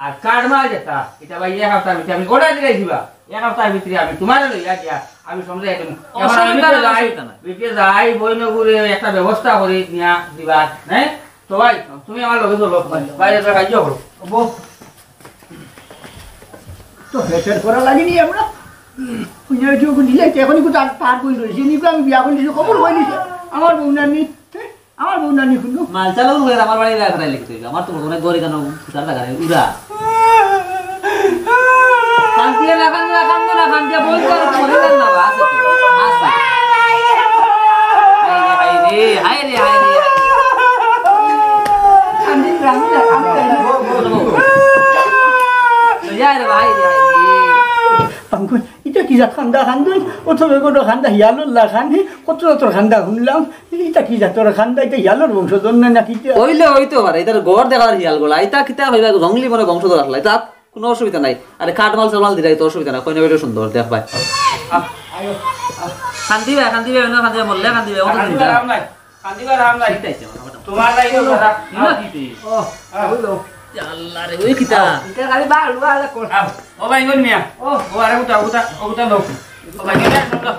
আর কাঠ মাল যেটা, এটা ভাই এক হাপ্তার ভিতরে আমি অর্ডার দিলাইছি বা। এক হাপ্তার ভিতরে আমি তোমারে লইয়া গিয়া, আমি সমঝে একদম। এখন আমি অসুবিধা ভিতরে নাই, যাই, অসুবিধা নাই। ভিতরে যাই, বই নগুরে একটা ব্যবস্থা করি নিয়া দিবা, হ্যাঁ? তো ভাই, তুমি আমার লগে চলো। বাইরে তো সাহায্য করো। বউ। তো হেসের করা লাগেনি আমরা। পুণ্য হয়েছে ওকে দিলে, কে এখন একটু তার, তার বই রয়েছে, নিয়ে আমি বিয়া করে দিয়েছি, খবর হয়ে নিছে। আমার বউ নানি, হ্যাঁ? আমার বউ নানি শুনো। মালচা লোক হয়ে আমার বাড়ি রাখা লিখতে হইল। আমার তো মনে হয় গরি কেন সুতার টাকা নেই, উড়া। কান্দিয়ে না, কান্দিয়ে না, কান্দিয়ে না, কান্দিয়ে বই করে তো মরে যান না, আছে তো, আছে। হায় রে, হায় রে, হায় রে, হায় রে। কান্দিয়ে না, কান্দিয়ে না, কান্দিয়ে না। লইয়া রে ভাই, রে ভাই রে। পাঙ্কু, ইটা কি জাত কান্দা কান্দইন? অত বেগর কান্দা হিয়ালর লাখান, হে? কত জাতর কান্দা শুনলাম। ইটা কি জাতর কান্দা? ইটা হিয়ালর বংশধর না নাকি ইটা? অইলে অইতো পারে, ইটার গড় দেখার হিয়াল গলা। ইটা কিতা কইবা, জংলি মনে বংশধর আসলা। ইটা কুনু অসুবিধা নাই। আরে কাঠমাল সামাল দিলাই তো অসুবিধা নাই। কইনা বেটা সুন্দর, দেখ ভাই। আহ, আয়ো, আহ। কান্দিবা, কান্দিবা, অন্য কান্দিবা, মরলে কান্দিবা, অত কান্দিবা চিন্তা। আরাম নাই। কান্দিবার আরাম নাই। ঠিক আছে, মোটামুটি। তোমার নাই তো কথা। না, কি তুই? ও, হ্যাঁ। ওই লো। ইয়া আল্লাহ রে, ওই কিতা? এটা খালি বার, বার, বার কর। আও, ও ভাই, ইমন মিয়া। ও। ও, আরে উঠা, উঠা, ও উঠা লো। ও ভাই, ইমন মিয়া, উঠা।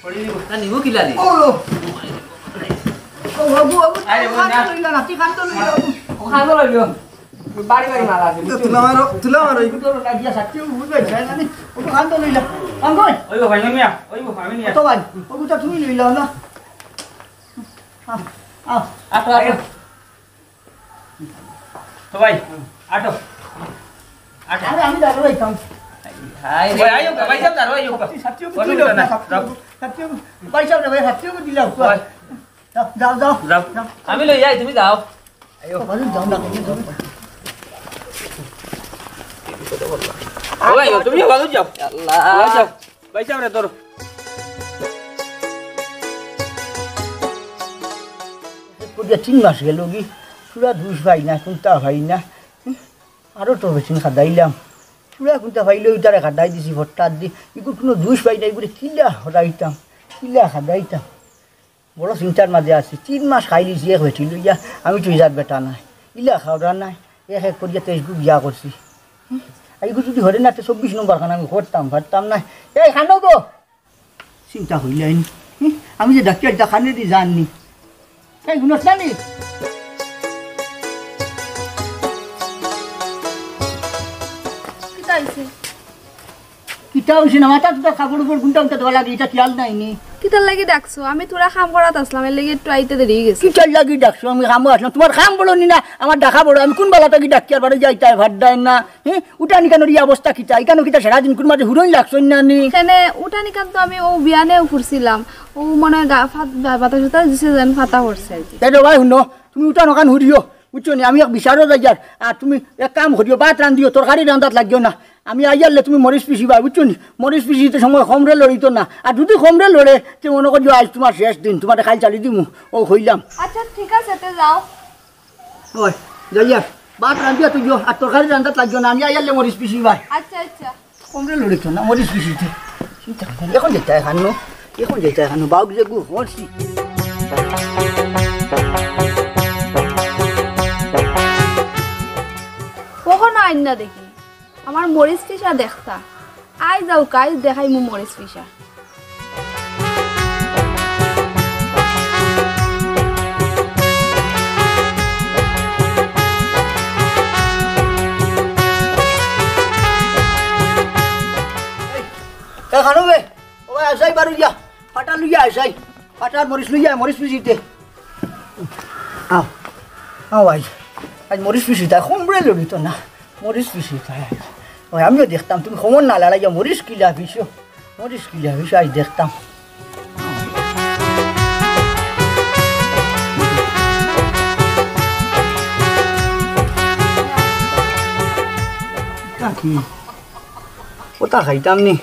পড়ি দিব। না, নিব কিলা রে? ও লো। ও, বাবু, বাবু, আরে, ও না। কান তো লইলা না, তুই কান তো লইলা, বাবু। ও কান তো লইলা। বাড়ি বাড়ি মারা আছে, তো বুঝছো? তুলা মারো, তুলা মারো। এগুলো তো লাগিয়া থাকতে হবে, বুঝবে, যায় না নি। ও তো কান তো লইলা। কান কই? ওই বাবা, ইমন মিয়া, ওই বাবা, আমি নিয়ে তো ভাই, ওগুলো তুমি লইলা না। আহ, আহ। আটো, আটো। তো ভাই, আটো। আটো। আরে, আমি দাঁড়াই পাইতাম। হায় রে। ওই, আইও, ভাই সাহেব, দাঁড়াও, আইও। সত্যি, সত্যি, ওই, তুই না, না, রাখ। সত্যি, ভাই সাহেব রে, ভাই, সত্যি, দিলাও। ওই। যাও, যাও, যাও। যাও। যাও। আমি লই যাই, তুমি যাও। আইও। বাজু যাও না, তুমি যাও। ও ভাই, তুমি বাজু যাও। আল্লাহ। বাজু যাও। ভাই সাহেব রে, ধরো। করিয়া তিন মাস গেল কি, পুরা দুষ পাই না, কুন্তা পাই না। হুম? আরো তো বেশি খাদাইলাম। পুরা কুন্তা পাইলে ওই তারে খাদাই দিছি, ভট্টার দি। ইগু কুনু দুষ পাই না, ইগুরে কিলা খাদাইতাম, কিলা খাদাইতাম। বড় চিন্তার মাঝে আছি। তিন মাস খাইলিছি এক বেটি লইয়া, আমি তো ইজাত বেটা নাই, ইলা খাওয়া নাই, এক এক করিয়া তেইশ গু বিয়া করছি। হুম? আর ইগু যদি হরে না, তো চব্বিশ নম্বর খান আমি করতাম, পারতাম না। এই খানো গো, চিন্তা হইলে আইনি। হুম? আমি যে ডাক্তার দা খানে দি জাননি। এই গুণস না নি? কিতা হইছে? কিতা হইছে না? মাথা তো কাপড় উপর গুন্ডা উঠা দেওয়া লাগে, এটা খেয়াল নাই নি। কিতার লাগি ডাকছো? আমি থুড়া কাম করাত আছলাম, এর লাগি একটু আইতে দেরি অই গেছে। কিতার লাগি ডাকছো? আমি কামো আছলাম, তুমার কাম বড় নি না, আমার ডাকা বড়। আমি কুন বালা থাকি ডাকিয়ার বারে যাইতায় ভাত দেয় না। হ্যাঁ, উঠানি কানোর ই অবস্থা কিতা? ইকানো কিতা সারাদিন কুন মাঝে হুরইন লাগছইন না নি? কেনে উঠানি কান তো আমি অউ বিয়ানেও করছিলাম, অউ মনে অয় গা-, ফাত-, বা-, বাতাস উতাস দিছে যেন ফাতা পড়ছে আর কি। তাই রে ভাই, হুনো, তুমি উঠানো কান হুরিও, বুঝছো নি? আমি এক বিচারো যাইয়ার, আর তুমি এক কাম করিও, ভাত রান্ধিও, তরকারি রান্ধাত লাগিও না। আমি আইয়ারলে তুমি মরিচ পিষিবায়, বুঝছো নি? মরিচ পিষিতে সময় কমরে লড়িতো না, আর যুদি কমরে লড়ে, তে মনো করিও আইজ তুমার শেষ দিন, তুমারে কাইল ছাড়ি দিমু, অউ কইলাম। আচ্ছা, ঠিক আছে, তে যাও। ওই, যাইয়ার, ভাত রান্ধিয়া থইও, আর তরকারি রান্ধাত লাগিও না, আমি আইয়ারলে মরিচ পিষিবায়। আচ্ছা, আচ্ছা। কমরে লড়িতো না, মরিচ পিষিতে। চিন্তা করো না, অখন যাইতায় কানো, অখন যাইতায় কানো, বাউক যে গু, মরছি। অখনো আইন না দেখি। আমার মরিচ পিষা দেখতা। আইজ আউক, আইজ দেখাইমু মরিচ পিষা। এ খানু বে, ও ভাই, আছাই বারো ইয়া, ফাটা লইয়া আছাই, ফাটার মরিচ লইয়া, মরিচ পিষিতে। আও, আও ভাই, আইজ মরিচ পিষিতে, কমরে লড়িতো না, মরিচ পিষিতে। ওই আমিও দেখতাম, তুমি কমর না লড়াইয়া মরিচ কিলা পিষো, মরিচ কিলা পিষো, আইজ দেখতাম। কি? ওটা খাইতাম নি।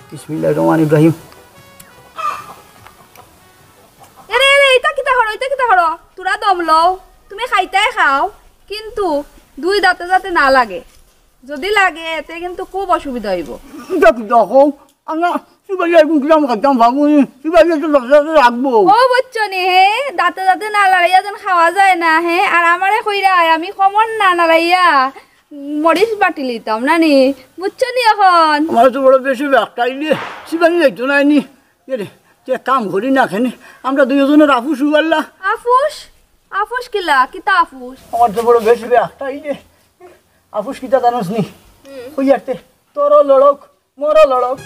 বিসমিল্লাহির রহমানির রহিম। এরে, এরে, ইতা কিতা করো, ইতা কিতা করো? থুড়া দম লও, তুমি খাইতায় খাও, কিন্তু দুই দাঁতে যাতে না লাগে। যুদি লাগে, তে কিন্তু খুব অসুবিধা অইবো। ইতা কিতা কও? আনা, সিবাইলে এখন কিলাম খাইতাম বাবু, সিবাইলে তো দাঁতে দাঁতে লাগবো। ও বুঝছো নি, হে? দাঁতে দাঁতে না লড়াইয়া যেন খাওয়া যায় না, হে? আর আমারে কইরায়, আমি কমর না লড়াইয়া মরিচ বাটি লইতাম না নি, বুঝছো নি অখন? আমার তো বড় বেশি ব্যাকটাইলে, সিবাইলে যাইতো না নি। এরে, তে কাম করি না কেনে? আমরা দুইজনর আফুস উবাল্লা। আফুস? আফুস কিলা? কিতা আফুস? আমার তো বড় বেশি ব্যাকটাইলে। আফুস কিতা জানোস নি? হুম। কইয়ার তে, তোরও লড়ক, মোরও লড়ক,